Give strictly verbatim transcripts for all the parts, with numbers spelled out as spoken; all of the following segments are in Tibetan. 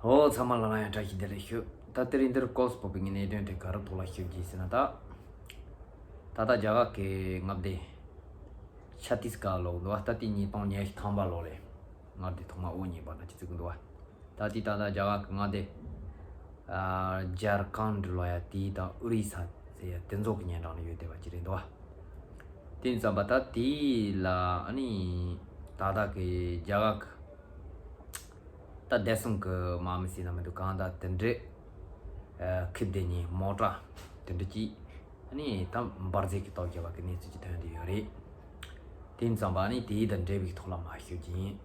ཨོ་ཚང་མ་ལ་ལ་ཡང་བཀྲ་ཤིས་བདེ་ལེགས་ཞུ། ད་དེ་རིང་འདིར་སྐོར་སྤོ་བའི་གནད་དོན་དེ་ག་རུ་ཐོག་ལ་ཞུ་རྒྱུ་ཟེར་ན། ད་ད་ལྟ་རྒྱ་གར་གྱི་མངའ་སྡེ་ཆ་ཏིས་གྷར་ལོག་འདུག་བ། ད་དེ་ཉིས་སྟོང་ཉི་ཤུ་ཐམ་པ་ལོ་ལས་མངའ་སྡེ་ཐོག་མ་དབུ་བརྙེས་པ་འདྲ་ཅིག་བརྩི་གི་འདུག་བ། ད་དེ་ད་ལྟ་རྒྱ་གར་གྱི་མངའ་སྡེ་ཨ་ཇར་ཁན་ལོ་ཡ་དེ་དང་ཨུ་རི་ས་ཟེར་ཡ་དེ་ཚོ་གི་ཉེ་འགྲམ་ལ་ཡོད་བསྡད་པ་ཅིག་རེད་འདུག་བ། དེ་ཙམ་པ་ད་དེ་ལ་ཨ་ནི་ད་ལྟ་གི་རྒྱ་གར་གྱི་ད་བདེ་སྲུང་གི་དམག་མི་ཟེར་ན་མི་འདུག་གང་ལྟར་དེ་འདྲའི་ཨ་ཁེབས་བདེ་ཉིན་མོ་ཊ་དེ་འདྲ་ཅིག་ཨ་ནི་ད་འབར་རྫས་ཀྱི་ཐོག་བརྒྱབ་པ་གི་གནས་ཚུལ་ཅིག་ཐོན་བསྡད་ཡོད་རེད། དེ་ཙམ་པ་ཨ་ནི་དེ་དང་འབྲེལ་བའི་ཐོག་ལ་མར་ཞུ་རྒྱུ་ཡིན།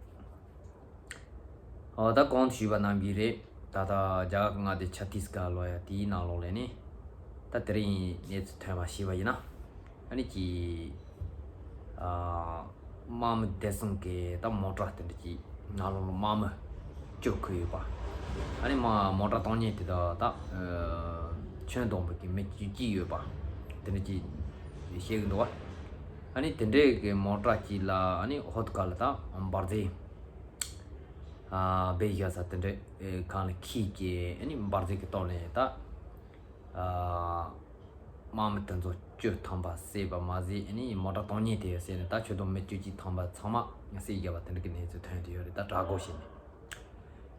ཨོ་ད་གོང་དུ་ཞུས་པ་ནང་བཞིན་རེད། ད་ལྟ་རྒྱ་གར་གྱི་མངའ་སྡེ་ཆ་ཏིས་གྷར་ལོ་ཡ་དེའི་ནང་ལོགས་ལ་ནི་ད་དེ་རིང་གནས་ཚུལ་ཐོན་པ་ཞུས་པ་ཡིན་ན། ཨ་ནི་ཅི་ཨ་དམག་མི་བདེ་སྲུང་གི་ད་མོ་ཊ་དེ་འདྲ་ཅིག་ནང་ལོགས་ལ་དམག་མི་བཅུ་བཀོད་ཡོད་པ། ཨ་ནི་མ་མོ་ཊ་གཏོང་མཁན་དེ་དག་ད་ཨ་ཁྱོན་བསྡོམས་པ་གི་མི་བཅུ་གཅིག་ཡོད་པ་དེ་འདྲ་ཅིག་བཤད་གི་འདུག་བ། ཨ་ནི་དེ་འདྲའི་གི་མོ་ཊ་གཅིག་ལ་ཨ་ནི་ཧོད་ག་ལ་ད་འབར་རྫས་ཨ་སྦས་བཞག་ས་དེ་འདྲའི་ཨེ་གང་ལ་ཁྱེར་གྱི་ཨ་ནི་འབར་རྫས་ཀྱི་ཐོག་ནས་ད་ཨ་དམག་མི་དེ་ཚོ་བཅུ་ཐམ་པ་བསད་པ་མ་ཟད། ཨ་ནི་མོ་ཊ་གཏོང་མཁན་དེ་བསད་ནས་ད་ཁྱོན་བསྡོམས་མི་བཅུ་གཅིག་ཐམ་པ་ཚང་མ་བསད་བཞག་པ་དེ་འདྲ་གི་གནས་ཚུལ་ཐོན་བསྡད་ཡོད་རེད། ད་དྲག་རྒོལ་བྱས་ནས་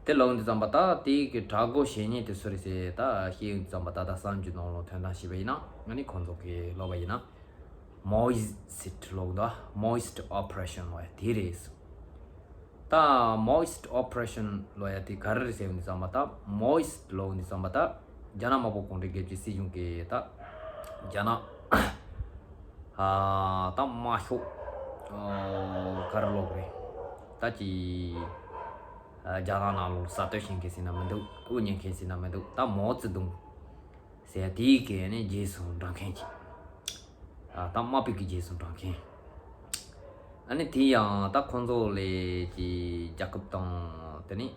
དེ་ལོག་འདི་ཙམ་པ་ད་དེ་གི་དྲག་རྒོལ་བྱེད་མཁན་དེ་སུ་རེད་ཟེར་ད་ཤེས་ཡོང་འདི་ཙམ་པ་ད་ལྟ་གསར་འགྱུར་ནང་ལོགས་ཐོན་སྟངས་ཞུས་པ་ཡིན་ན། ཨ་ནི་ཁོང་ཚོ་གི་ལབ་པ་ཡིན་ན། མོ་ཨིས་ཊི་ལབ་འདུག་མོ་ཨིས་ཊི་ཨོ་པ་རེ་ཤན་ལབ་ཡ་དེ་རེད། ད་མོ་ཨིས་ཊི་ཨོ་པ་རེ་ཤན་ལབ་ཡ་དེ་ག་རེ་རེད་ཟེར་བ་འདི་ཙམ་པ། ད་མོ་ཨིས་ཊི་ལབ་འདི་ཙམ་པ་ད་རྒྱ་ནག་དམར་པོ་གུང་ཁྲན་རྒྱལ་གཅེས་སྲིད་གཞུང་གིས་ད་རྒྱ་ནག་ཨ་ད་དམར་ཤོག་ཨ་ག་རེ་ལབ་དགོས་རེད། ད་ཅི་ཨ་རྒྱ་ནག་ནང་ལོགས་གསར་གཏོད་བྱེད་མཁན་ཟེར་ན་མི་འདུག་དབུ་བརྙེས་མཁན་ཟེར་ན་མི་འདུག་ད་མའོ་ཙེ་ཏུང་ཟེར་ཡ་དེའི་གི་ནི་རྗེས་སུ་འབྲང་མཁན་ཅིག་ཨ་ད་དམར་པོའི་གི་རྗེས་སུ་འབྲང་མཁན། ཨ་ནི་དེ་ཡང་ད་ཁོང་ཚོ་ལས་ཀྱི་རྒྱལ་ཁབ་དང་དེ་ནི་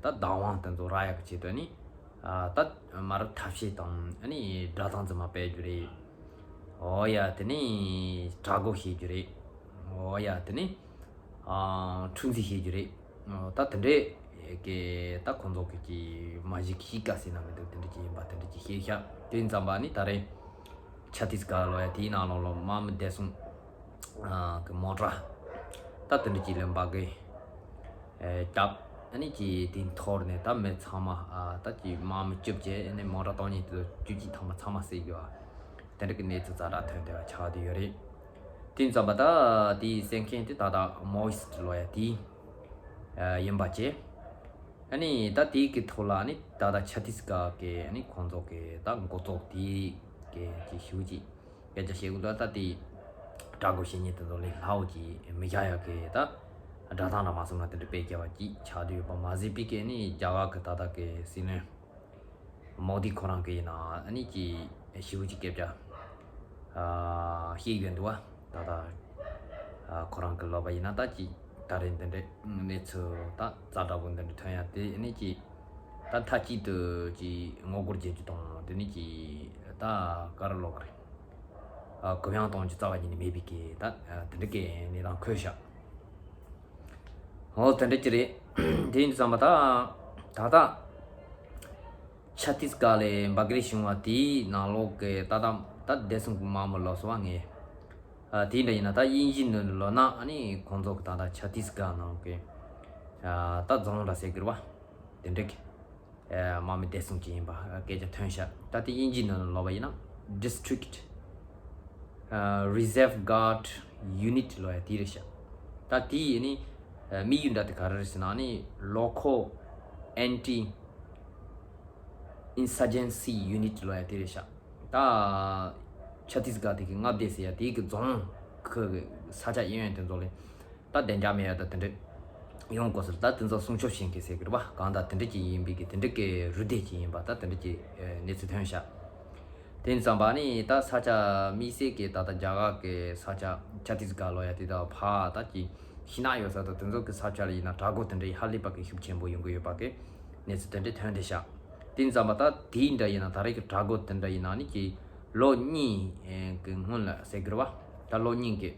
ད་བདག་དབང་དེ་ཚོ་རག་ཡག་གི་ཆེད་དུ་ནི་ཨ་ད་མར་ཐབས་ཤེས་དང་ཨ་ནི་དགྲ་དང་འཛིང་མ་སྤེལ་རྒྱུ་རེད། འོ་ཡ་དེ་ནི་དྲག་རྒོལ་བྱེད་རྒྱུ་རེད། འོ་ཡ་དེ་ནི་ཨ་འཁྲུག་འཛིང་བྱེད་རྒྱུ་རེད། ད་དེ་འདྲས་ཀྱི་ད་ཁོང་ཚོ་གི་ཀྱི་མ་གཞི་གི་གཤིས་ཀ་ཟེར་ན་མི་འདུག་དེ་འདྲས་ཀྱི་ཡིན་པ་དེ་འདྲས་ཀྱི་ཤེས་ཤག་དེ་ཙམ་པ་ནི་ད་རེས་ཆ་ཏིས་གྷར་ལབ་ཡ་དེའི་ནང་ལོགས་ལ་དམག་མི་བདེ་སྲུང་ཨ་གི་མོ་ཊ་ད་དེ་འདྲས་ཀྱི་ལ་འབར་གི་ཨེ་བརྒྱབ། ཨ་ནི་ཀྱི་དེ་འཐོར་ནས་ད་མི་ཚང་མ་ཨ་ད་ཀྱི་དམག་མི་བཅུ་བཅས་ཨ་ནི་མོ་ཊ་གཏོང་མཁན་དེ་ཚོ་བཅུ་གཅིག་ཐམ་པ་ཚང་མ་བསད་རྒྱུ་ཨ། དེ་འདྲ་གི་གནས་ཚུལ་ཛ་དྲག་ཐོན་བསྡད་པ་ཆགས་བསྡད་ཡོད་རེད། དེ་ཙམ་པ་ད་དེའི་གསན་མཁན་དེ་ད་ལྟ་མོ་ཨིས་ཊི་ལབ་ཡ་དེ་ཡིན་པ་བཅས། ཨ་ནི་ད་དེའི་གི་ཐོག་ལ་ཨ་ནི་ད་ལྟ་ཆ་ཏིས་གྷར་གི་ཨ་ནི་ཁོང་ཚོ་གི་ད་འགོ་ཚོགས་དེ་གི་ཅིག་ཞུ་ཅིག་སྐད་ཆ་བཤད་དགོས་འདུག་ད་དེ་དྲག་རྒོལ་བྱེད་མཁན་དེ་ཚོ་ལས་སླ་བོ་ཅིག་མི་བཞག་ཡག་གི་ད་སྒྲ་གདངས་ར་མ་སོང་ན་དེ་འདྲ་དཔེ་བརྒྱབ་པ་ཅིག་ཆགས་བསྡད་ཡོད་པ་མ་ཟད་པའི་གི་ཨ་ནི་རྒྱ་གར་གི་ད་ལྟ་གི་སྲིད་བློན་མོ་དི་ཁོ་རང་གི་ཡིན་ན་ཨ་ནི་ཅི་ཞི་བོ་ཅིག་སྐད་ཆ་ཨ་བཤད་ཡོད་འདུག་བ། ད་ལྟ་ཨ་ཁོ་རང་གི་ལབ་པ་ཡིན་ན་ད་ཅི་ད་རེས་འདི་འདྲའི་གནས་ཚུལ་ད་ཛ་དྲག་པོ་འདི་འདྲ་ཐོན་ཡ་དེ་ཨ་ནི་ཅི་ད་མཐའ་གཅིག་ཏུ་ཅི་ངོ་རྒོལ་བྱེད་རྒྱུ་དང་དེ་ནི་ཅི་ད་ག་རེ་ལབ་དགོས་རེད། ཨ་གུ་ཡངས་གཏོང་རྒྱུ་རྩ་བ་ཉིད་ནས་མེད་པའི་གི་ད་ཨ་དེ་འདྲ་གི་གནས་སྟངས་འཁོད་ཤག་འོ་དེ་འདྲ་ཅི་རེད། དེ་ཡིན་དུས་ཙམ་པ་ད་ད་ལྟ་ཆ་ཏིས་གྷར་ལ་འབར་གི་རེད་བྱུང་བ་དེའི་ནང་ལོགས་གི་ད་ལྟ་ད་བདེ་སྲུང་གི་དམག་མི་ལོགས་སུ་བ་ངས་ཨ་དེ་འདྲ་ཡིན་ན་ད་དབྱིན་ཇི་ནང་ལོགས་ན་ཨ་ནི་ཁོང་ཚོ་གི་ད་ལྟ་ཆ་ཏིས་གྷར་ནང་གི་ཨ་ད་རྫོང་འདྲ་ཟེར་གི་རེད་བ། དེ་འདྲ་གི་ཨ་དམག་མི་བདེ་སྲུང་ཅིག་ཡིན་པ་སྐད་ཆ་ཐོན་ཤག་ད་དེ་དབྱིན་ཇི་ནང་ལོགས་པ་ཡིན་ན་District ཨ་Reserve Guard Unit ལབ་ཡ་དེ་རེད་ཤག་ད་དེ་ཡིན་ནི་ཨ་དམིགས་ཡུལ་འདྲ་དེ་ག་རེ་རེད་ཟེར་ན་ནི་Local Anti Insurgency Unit ལབ་ཡ་དེ་རེད་ཤག་ད་ཆ་ཏིས་གྷར་དེ་གི་མངའ་སྡེ་ཟེར་ཡ་དེ་གི་རྫོང་ཁག་གི་ས་ཆ་གཡས་གཡོན་དེ་ཚོ་ལ་ད་བདེ་འཇགས་མེད་ཡ་ད་དེ་འདྲ་ཡོང་དགོས་ཟེར། ད་དེ་ཚོ་སྲུང་སྐྱོབ་བྱེད་མཁན་ཟེར་གི་རེད་བ། གང་ལྟར་དེ་འདྲ་ཅིག་ཡིན་པའི་གི་དེ་འདྲ་གི་རུ་སྡེ་ཅིག་ཡིན་པ་ད་དེ་འདྲ་ཅིག་ཨེ་གནས་ཚུལ་ཐོན་ཤག་དེ་ཙམ་པ་ནི་ད་ས་ཆ་དམིགས་བསལ་གི་ད་ལྟ་རྒྱ་གར་གི་ས་ཆ་ཆ་ཏིས་གྷར་ལབ་ཡ་དེ་དང་ཕར་ད་ཅིག་ཤིང་ནགས་ཡོད་ས་དང་དེ་ཚོ་གི་ས་ཆ་ལ་ཡིན་ན་དྲག་རྒོལ་དེ་འདྲ་ཧ་ལས་པ་གི་ཤུགས་ཆེན་པོ་ཡོང་གི་ཡོད་པ་གི་གནས་ཚུལ་དེ་འདྲ་ཐོན་བསྡད་ཤག་དེ་ཙམ་པ་ད་དེའི་འདྲ་ཡིན་ན་ད་རེས་ཀྱི་དྲག་རྒོལ་དེ་འདྲ་ཡིན་ན་ནི་ཅིག་ལོ་གཉིས་ཀྱི་སྔོན་ལ་ཟེར་གི་རེད་བ། ད་ལོ་གཉིས་ཀྱི་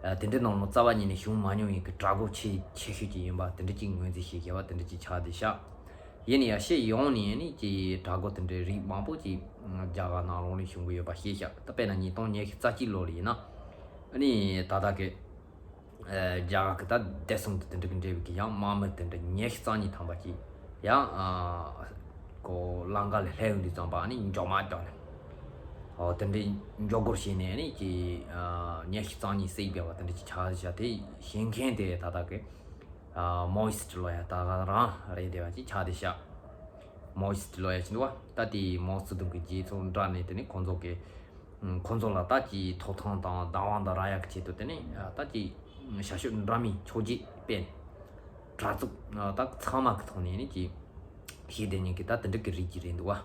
ཨ་དེ་འདྲའི་ནང་ལ་རྩ་བ་ཉིད་ནས་བྱུང་མ་མྱོང་བའི་གི་དྲག་རྒོལ་ཆེས་ཆེ་ཤོས་ཅིག་ཡིན་པ་དེ་འདྲ་ཅིག་ངོས་འཛིན་བྱེད་དགོས་པ་དེ་འདྲ་ཅིག་ཆགས་བསྡད་ཤག་ཡིན་ཡང་ཕྱི་ཡོང་ནས་ནི་ཅིག་དྲག་རྒོལ་དེ་འདྲའི་རིགས་མང་པོ་ཅིག་རྒྱ་གར་ནང་ལོགས་ནས་བྱུང་གི་ཡོད་པ་ཤེས་ཤག་ད་དཔེར་ན་ཉིས་སྟོང་ཉི་ཤུ་རྩ་གཅིག་ལོ་ལ་ཡིན་ན་ཨ་ནི་ད་ལྟ་གི་ཨ་རྒྱ་གར་གི་ད་བདེ་སྲུང་དང་དེ་འདྲ་གི་འབྲེལ་བའི་གི་ཡང་དམག་མི་དེ་འདྲ་ཉི་ཤུ་རྩ་གཉིས་ཐམ་པ་ཅིག་ཡང་ཨ་ཁོ་ལམ་ཁ་ལ་སླེབས་ཡོང་དུས་ཙམ་པ་ཨ་ནི་མགྱོགས་མ་མགྱོགས་ནས་ཨོ་དེ་འདྲའི་མགྱོགས་སྒོར་བྱས་ནས་ཨ་ནི་ཅིག་ཨ་ཉི་ཤུ་རྩ་གཉིས་བསད་པའི་བ་དེ་འདྲ་ཅིག་ཆགས་ཤག་དེ་བྱེད་མཁན་དེ་ད་ལྟ་གི་ཨ་མའོ་ཡི་སི་ཊི་ལོ་ཡ་ད་ག་རང་རེད་བསྡད་པ་ཅིག་ཆགས་བསྡད་ཤག་མའོ་ཡི་སི་ཊི་ལོ་ཡ་ཅིག་འདུག་བ། ད་དེ་མའོ་ཙེ་ཏུང་གི་རྗེས་ཚོ་འདྲ་ནས་དེ་ནི་ཁོང་ཚོ་གི་ཁོང་ཚོ་ལ་ད་ཀྱི་ཐོབ་ཐང་དང་བདག་དབང་དང་རག་ཡག་གི་ཆེད་དུ་དེ་ནི་ད་ཀྱི་བྱ་སྤྱོད་འདྲ་མིན་ཕྱོགས་བརྒྱད་སྤེལ་དྲག་རྩུབ་ད་ཚང་མ་གི་ཐོག་ནས་ནི་ཀྱི་ཤེས་ལྡན་མྱི་གི་ད་དེ་འདྲ་གི་རིགས་ཀྱི་རེད་འདུག་བ།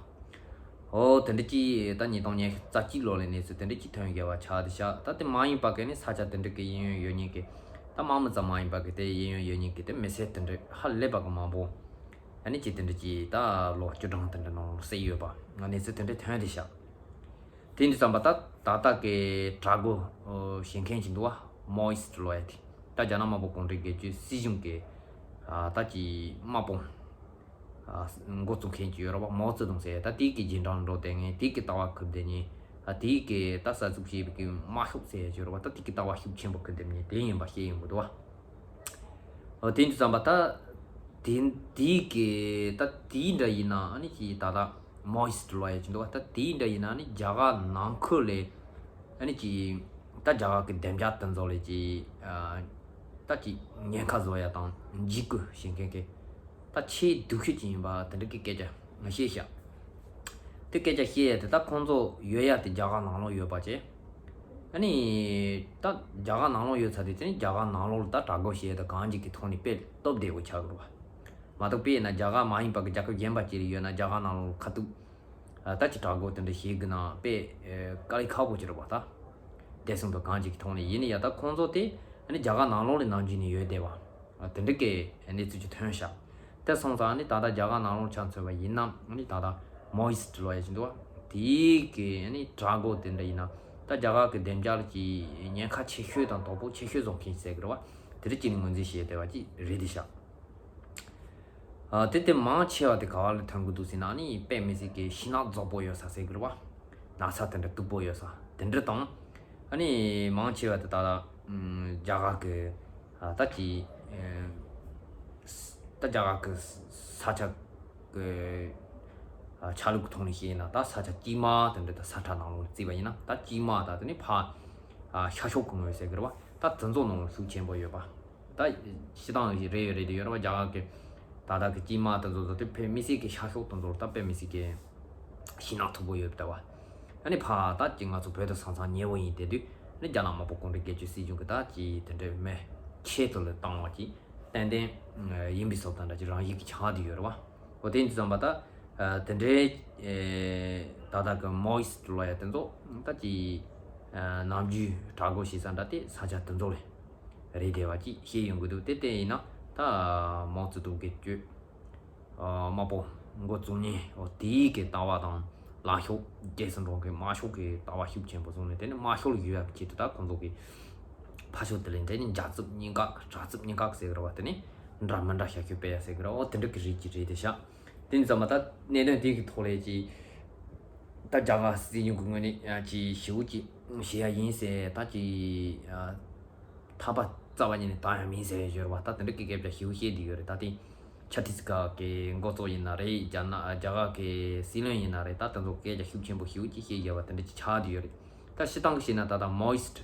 ཨོ་དེ་འདྲ་ཀྱི་ད་ཉིས་སྟོང་ཉི་ཤུ་རྩ་གཅིག་ལོ་ལ་གནས་ཚུལ་དེ་འདྲ་ཀྱི་ཐོན་ཡོད་པ་ཆགས་བསྡད་ཤག་ད་དེ་མ་ཡིན་པ་གི་ནི་ས་ཆ་དེ་འདྲ་གི་གཡས་གཡོན་ཡོད་མཁན་གི་ད་དམག་མི་ཙམ་མ་ཡིན་པ་གི་དེ་གཡས་གཡོན་ཡོད་མཁན་གི་དེ་མི་སེར་དེ་འདྲ་ཧ་ལས་པ་གི་མང་པོ་ཨ་ནི་ཀྱི་དེ་འདྲ་ཀྱི་ད་ལོ་བཅུ་གྲངས་དེ་འདྲ་ནང་བསད་ཡོད་པ་ང་གནས་ཚུལ་དེ་འདྲ་ཐོན་བསྡད་ཤག་དེ་འདྲ་བསམ་པ་ད་ད་ལྟ་གི་དྲག་རྒོལ་བྱེད་མཁན་ཅིག་འདུག་བ། མའོ་ཡི་སི་ཊི་ལོ་ཡ་དེ་ད་རྒྱ་ནག་དམར་པོ་གུང་ཁྲན་སྒེར་གཅོད་སྲིད་གཞུང་གི་ད་ཀྱི་དམག་དཔུང་འགོ་བཙུགས་མཁན་ཅིག་ཡོད་རེད་བ། མའོ་ཙེ་ཏུང་ཟེར་ད་དེའི་གི་རྗེས་འབྲང་འགྲོ་བསྡད་མཁན་དེའི་གི་ལྟ་བ་ཁུར་བསྡད་མཁན་ད་དེའི་གི་ད་གསར་འཛུགས་བྱས་པའི་གི་དམར་ཤོག་ཟེར་ཡ་ཅིག་ཡོད་རེད་བ། ད་དེའི་གི་ལྟ་བ་ཤུགས་ཆེན་པོ་ཁུར་བསྡད་མཁན་དེ་ཡིན་པ་ཤེས་ཡོང་གི་འདུག་བ། ཨོ་དེ་འདྲ་བསམ་པ་ད་དེ་དེའི་གི་ད་དེའི་འདྲ་ཡིན་ན་ཨ་ནི་ཅི་ད་ད་མའོ་ཡི་སི་ཊི་ལོ་ཡ་ཅིག་འདུག་བ། ད་དེའི་འདྲ་ཡིན་ན་ཨ་ནི་རྒྱ་གར་ནང་ཁུལ་ལས་ཨ་ནི་ཅི་ད་རྒྱ་གར་གི་བདེ་འཇགས་དེ་ཚོ་ལས་ཅི་ད་ཅི་ཉེན་ཁ་བཟོ་ཡ་དང་འཇིགས་སྐུལ་བྱེད་མཁན་གི་ད་ཆེས་སྡུག་ཤོས་ཅིག་ཡིན་པ་དེ་འདྲ་གི་སྐད་ཆ་ང་བཤད་ཤག་དེ་སྐད་ཆ་བཤད་ཡ་དེ་ད་ཁོང་ཚོ་ཡོད་ཡ་དེ་རྒྱ་གར་ནང་ལོགས་ཡོད་པ་བྱས། ཨ་ནི་ད་རྒྱ་གར་ནང་ལོགས་ཡོད་ཚར་དུས་དེ་ནི་རྒྱ་གར་ནང་ལོགས་ལ་ད་དྲག་རྒོལ་བྱེད་ཡ་ད་གང་ཅིག་གི་ཐོག་ནས་དཔེ་སྟོབས་བདེ་བོ་ཆགས་ཀྱི་རེད་བ། མ་གཏོགས་དཔེར་ན་རྒྱ་གར་མ་ཡིན་པ་གི་རྒྱལ་ཁབ་གཞན་པ་ཅིག་ལ་ཡོད་ན་རྒྱ་གར་ནང་ལོགས་ཁ་ཐུག་ད་ཅི་དྲག་རྒོལ་དེ་འདྲ་བྱེད་དགོས་ན་དཔེ་དཀའ་ལས་ཁག་པོ་ཅིག་རེད་བ། ད་བདེ་སྲུང་དང་གང་ཅིག་གི་ཐོག་ནས་ཡིན་ན་ཡ་ད་ཁོང་ཚོ་དེ་ཨ་ནི་རྒྱ་གར་ནང་ལོགས་ལ་ནམ་རྒྱུན་ནས་ཡོད་བསྡད་བ། དེ་འདྲ་གི་གནས་ཚུལ་ཅིག་ཐོན་ཤག་དེ་སོང་ཙང་ནི་ད་ལྟ་རྒྱ་གར་ནང་ལོགས་ཆ་མཚོན་པ་ཡིན་ན་ནི་ད་ལྟ་མའོ་ཡི་སི་ཊི་ལོ་ཡ་ཅིག་འདུག་བ། དེའི་གི་ནི་དྲག་རྒོལ་དེ་འདྲ་ཡིན་ན་ད་རྒྱ་གར་གི་བདེ་འཇགས་ཀྱི་ཉེན་ཁ་ཆེ་ཤོས་དང་དོ་ཕོག་ཆེ་ཤོས་བཟོ་མཁན་ཟེར་གི་རེད་བ། དེ་འདྲ་ཅིག་ནི་ངོས་འཛིན་བྱས་བསྡད་པ་ཅིག་རེད་དེ་ཤག་དེ་དེ་མང་ཆེ་བ་དེ་ག་བ་ལ་ཐོན་གི་འདུག་ཟེར་ན་ནི་དཔེ་མི་སྲིད་ཀྱི་ཤིང་ནགས་རྫོགས་པོ་ཡོད་ས་ཟེར་གི་རེད་བ། ན་ཚ་དེ་འདྲ་སྟུག་པོ་ཡོད་ས་དེ་འདྲ་དང་། ཨ་ནི་མང་ཆེ་བ་དེ་ད་ལྟ་རྒྱ་གར་གི་ད་ཀྱི་ད་རྒྱ་གར་གི་ས་ཆ་གི་ཆ་ལུགས་ཀྱི་ཐོག་ནས་བཤད་ན་ད་ས་ཆ་དཀྱིལ་མ་དེ་འདྲ་ད་ས་ཁྲ་ནང་ལོགས་བརྩིས་པ་ཡིན་ན་ད་དཀྱིལ་མ་ད་དེ་ནི་ཕ་ཤར་ཕྱོགས་གི་ངོས་ཟེར་གི་རེད་བ། ད་དེ་ཚོ་ནང་ལོགས་ཤུགས་ཆེན་པོ་ཡོད་པ། ད་སྤྱི་བཏང་རེད་ཡོད་རེད་དེ་ཡོད་རེད་བ། རྒྱ་གར་གི་ད་ལྟ་གི་དཀྱིལ་མ་དེ་ཚོ་ཚོ་དེ་དཔེ་མི་སྲིད་ཀྱི་ཤར་ཕྱོགས་དེ་ཚོ་ད་དཔེ་མི་སྲིད་ཀྱི་ཤིང་ནགས་མཐུག་པོ་ཡོད་པ་ད་བ། ཨ་ནི་ཕ་ད་ཀྱི་ང་ཚོ་བོད་དུ་ས་མཚམས་ཉེ་བོ་ཡིན་དེ་དུས་ནི་རྒྱ་ནག་དམར་པོ་གུང་ཁྲན་སྒེར་གཅོད་སྲིད་གཞུང་གི་ད་ཀྱི་དེ་འདྲའི་མེ་ཁྱེད་དུ་ལ་བཏང་བ་ཀྱི་ཏན་ཏན་ཡིན་པའི་བཟོ་ལྟ་འདྲ་ཀྱི་རང་བཞིན་གྱི་ཆགས་བསྡད་ཡོད་རེད་བ། འོ་དེ་ཡིན་དུས་ཙམ་པ་ད་དེ་འདྲའི་ད་ལྟ་གི་མའོ་ཡི་སི་ལོ་ཡ་དེ་ཚོ་ད་ཀྱི་ནམ་རྒྱུན་དྲག་རྒོལ་བྱེད་ས་འདྲ་དེ་ས་ཆ་དེ་ཚོ་ལས། རེད་བསྡད་པ་ཅིག་བཤད་ཡོང་གི་འདུག་དེ་ལྟས་ཡིན་ན་ད་མའོ་ཙེ་ཏུང་གི་སྐྱོད་དམར་པོ་འགོ་བཙུགས་ཉིན་འོ་དེའི་གི་ལྟ་བ་དང་ལངས་ཕྱོགས་རྒྱས་སུ་འགྲོ་མཁན་དམར་ཤོག་གི་ལྟ་བ་ཤུགས་ཆེན་པོ་བཟུང་ནས་དེ་ནི་དམར་ཤོག་ལ་ཡོད་ཡག་གི་ཆེད་དུ་ད་ཁོང་ཚོ་གི་ཕ་ཤོག་དེ་ལས་འདྲ་ནི་འཇའ་རྩུབ་སྙིང་ག་དྲག་རྩུབ་སྙིང་ག་ཟེར་གི་རེད་བ། དེ་ནི་འདྲ་མི་འདྲ་བྱ་སྤྱོད་སྤེལ་ཡ་ཟེར་གི་རེད། འོ་དེ་འདྲ་གི་རིགས་ཀྱི་རེད་དེ་ཤག་དེ་ནི་ཙམ་པ་ད་གནད་དོན་དེ་གི་ཐོག་ལས་ཀྱི་ད་རྒྱ་གར་སྲིད་གཞུང་གི་ངོས་ནས་ཡང་ཅིག་ཞེ་པོ་ཅིག་བྱེད་ཡ་ཡིན་ཟེར་ད་ཅིག་ཐག་པ་རྩ་བ་ཉིད་ནས་བཏང་ཡ་མིན་ཟེར་ཡོད་རེད་བ། ད་དེ་འདྲ་གི་སྐད་ཆ་ཞེ་པོ་བཤད་བསྡད་ཡོད་རེད། ད་དེ་ཆ་ཏི་སི་ག་གི་འགོ་གཙོ་ཡིན་ན་རེད། རྒྱ་ནག་རྒྱ་གར་གི་སྲིད་བློན་ཡིན་ན་རེད། ད་དེ་ཚོ་སྐད་ཆ་ཤུགས་ཆེན་པོ་ཞེ་པོ་ཅིག་བཤད་བཞག་པ་དེ་འདྲ་ཅིག་ཆགས་བསྡད་ཡོད་རེད། ད་སྤྱིར་བཏང་གི་བཤད་ན་ད་ད་མའོ་ཡི་སི་ཊི་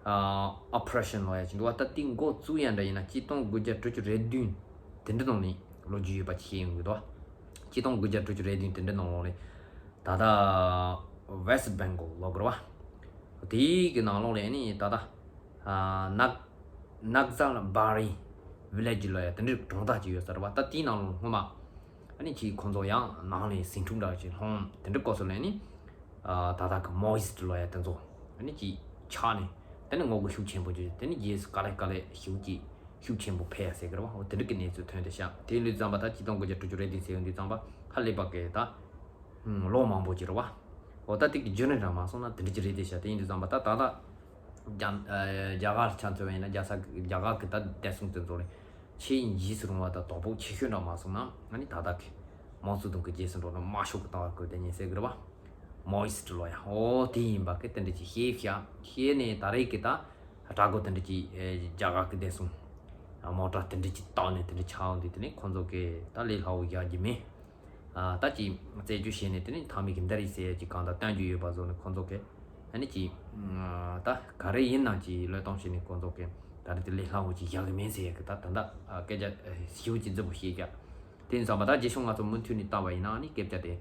ཨ་ཨོ་པ་རེ་ཤན་ལབ་ཡ་ཅིག་འདུག་བ། ད་དེ་འགོ་བཙུགས་ཡ་འདྲ་ཡིན་ན་གཅིག་སྟོང་དགུ་བརྒྱ་དྲུག་ཅུ་རེ་བདུན་དེ་འདྲ་ནང་ནས་ལོ་རྒྱུས་ཡོད་པ་ཅིག་བཤད་ཡོང་གི་འདུག་བ། གཅིག་སྟོང་དགུ་བརྒྱ་དྲུག་ཅུ་རེ་བདུན་དེ་འདྲ་ནང་ལོགས་ནས་ད་ལྟ་ཝེ་སི་ཊི་བེང་གོལ་ལབ་དགོས་རེད་བ། དེའི་གི་ནང་ལོགས་ལ་ནི་ད་ལྟ་ཨ་ནག་ནག་ཛལ་བྷ་རི་ཝི་ལེ་ཇི་ལབ་ཡ་དེ་འདྲའི་གྲོང་རྡལ་ཅིག་ཡོད་ས་རེད་བ། ད་དེའི་ནང་ལོགས་སྔོན་མ་ཨ་ནི་ཅིག་ཁོང་ཚོ་ཡང་ནང་ལ་ཟིང་འཁྲུག་འདྲ་ཅིག་ལྷུང་དེ་འདྲ་སྐབས་སུ་ལ་ནི་ཨ་ད་ལྟ་གི་མའོ་ཡི་སི་ཊི་ལབ་ཡ་དེ་ཚོ་ཨ་ནི་ཅིག་ཆགས་ནས་དེ་ནི་ངོ་རྒོལ་ཤུགས་ཆེན་པོ་ཅིག་དེ་ནི་རྗེས་སུ་ག་ལེ་ག་ལེ་ཤུགས་ཀྱིས་ཤུགས་ཆེན་པོ་འཕེལ་ཡ་ཟེར་གི་རེད་བ། འོ་དེ་འདྲ་གི་གནས་ཚུལ་ཐོན་བསྡད་ཤག་དེ་ཡིན་དུས་ཙམ་པ་ད་གཅིག་སྟོང་དགུ་བརྒྱ་དྲུག་ཅུ་རེ་བདུན་ཟེར་ཡོང་དུས་ཙམ་པ་ཧ་ལས་པ་གི་ད་ལོ་མང་པོ་ཅིག་རེད་བ། འོ་ད་དེ་གི་རྒྱུན་རིང་རང་མ་སོང་ན་དེ་འདྲ་ཅིག་རེད་བསྡད་ཤག་དེ་ཡིན་དུས་ཙམ་པ་ད་ད་ལྟ་ རྒྱ་ཨ་རྒྱ་གར་ཆ་མཚོན་པ་ཡིན་ན་རྒྱ་ས་རྒྱ་གར་གི་ད་བདེ་སྲུང་དེ་ཚོ་ལས་ཆེས་འཇིགས་སུ་རུང་བ་དང་དོ་ཕོག་ཆེ་ཤོས་འདྲ་མ་སོང་ན། ཨ་ནི་ད་ལྟ་གི་མའོ་ཙེ་ཏུང་གི་རྗེས་སུ་འགྲོ་ན་དམར་ཤོག་གི་ལྟ་བ་བཀོད་དེ་ཉིན་ཟེར་གི་རེད་བ། མའོ་ཡིསི་ཊི་ལོ་ཡ། ཨོ་དེ་ཡིན་པ་གི་དེ་འདྲ་ཅིག་ཤེས་བྱ་ཤེས་ནས་ད་རེས་གི་ད་དྲ་སྒོ་དེ་འདྲ་ཅིག་ཨེ་རྒྱ་གར་གི་བདེ་སྲུང་མོ་ཊ་དེ་འདྲ་ཅིག་བཏང་ནས་དེ་འདྲ་ཆགས་འོང་དུས། དེ་ནས་ཁོང་ཚོ་གི་ད་ལས་སླ་བོ་བཞག་རྒྱུ་མེད། ཨ་ད་ཅིག་རྩད་གཅོད་བྱས་ནས་དེ་ནས་མཐའ་མའི་གི་འདི་རེད་ཟེར་ཡ་ཅིག་གང་ལྟར་བསྟན་རྒྱུ་ཡོད་པ་བཟོ་ནས། ཁོང་ཚོ་གི་ཨ་ནི་ཅིག་ཨ་ད་ག་རེ་ཡིན་ནའང་ཅིག་བློས་གཏོང་བྱས་ནས་ཁོང་ཚོ་གི་ད་རེས་དེ་ལས་སླ་བོ་ཅིག་བཞག་གི་མེད་ཟེར་ཡ་གི་ད་ད་ལྟ་ཨ་སྐད་ཆ་ཨ་ཞེ་པོ་ཅིག་རྫིག་པོ་བཤད་རྒྱུ། དེ་ཡིན་ཙང་མ་ད་རྗེས་ཕྱོགས་ང་ཚོ་མུ་མཐུད་ནས་བལྟས་པ་ཡིན་ན་ཨ་ནི་སྐད་ཆ་དེ་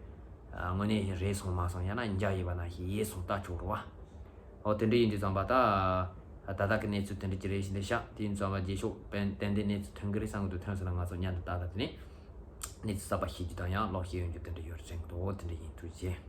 ཨ་དངོས་གནས་རེད་སོང་མ་སོང་ཡང་ན་འཇའ་ཡིན་པ་ནང་བཞིན་ཡིན་སོང་ལྟ་ཆོག་རེད་བ། ཨོ་དེ་འདྲ་ཡིན་དུས་ཙམ་པ་ད་ད་ལྟ་གི་གནས་ཚུལ་དེ་འདྲ་ཅིག་རེད་ཞེས་འདི་ཤག་དེ་ཡིན་ཙམ་པ་རྗེས་ཕྱོགས་ཏན་ཏན་གནས་ཚུལ་ཐོན་གི་རེད་བསམ་གི་འདུག་ཐོན་སོང་ན་ང་ཚོ་མཉམ་དུ་ད་ལྟ་དེ་ནས་གནས་ཚུལ་གསར་པ་ཤེས་རྒྱུ་དང་ཡང་ཀློག་ཤེས་ཡོང་རྒྱུ་དེ་འདྲ་ཡོད་རེད་དྲན་གི་འདུག་དེ་འདྲ་ཡིན། ཐུགས་རྗེ་ཆེ།